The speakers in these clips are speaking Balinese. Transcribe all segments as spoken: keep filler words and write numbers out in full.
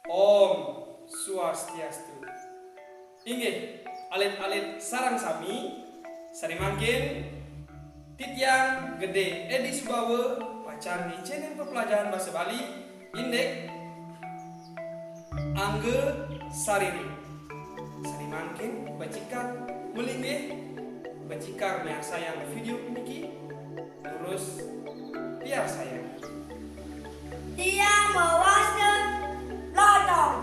Om Swastiastu. Inggih, alit-alit sareng sami, sane mangkin titiang Gede Edi Subawa pacang ngicinin pepelajahan basa Bali indik angga sarira. Sane mangkin becikar malinggih, becikar miarsayang video puniki, terus piarsayang. Tiang mawasta lotong.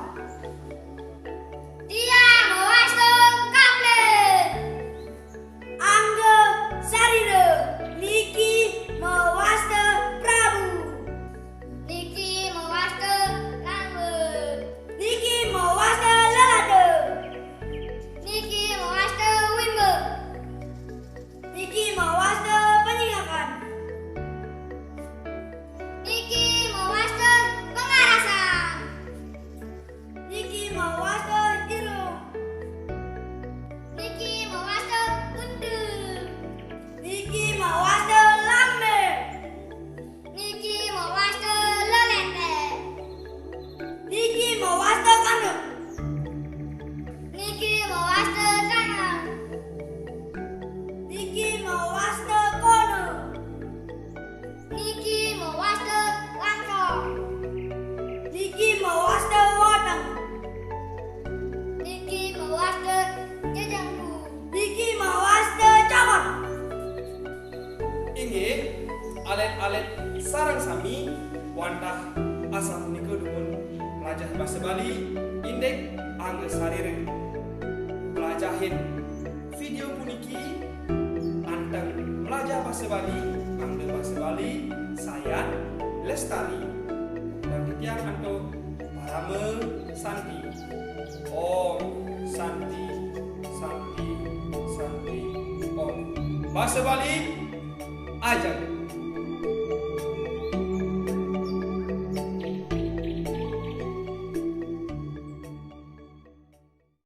Tiang mawasta kaplit. Angga sarira niki mawasta prabu. Niki mawasta lambet. Niki mawasta lelada. Niki mawasta wimba. Niki mawasta panyingakan. Niki mawasta pangarasan. Niki mawasta irung. Niki mawasta untu. Niki mawasta lambe. Niki mawasta lelente. Niki mawasta kana. Niki mawasta tangan. Niki mawasta kono. Niki mawasta langkong. Niki mawasta woteng. Niki mawasta jejengku. Niki mawasta cokor. Inggih, alit-alit sareng sami wantah asapunika dumun pelajah basa Bali indik angga sarira. Pelajahin video puniki anteng pelajah basa Bali, angga basa Bali, sayan, lestari. Lan titiang antuk parama santi. Om Santi, Santi, Santi, Om. Basa Bali, ajeng.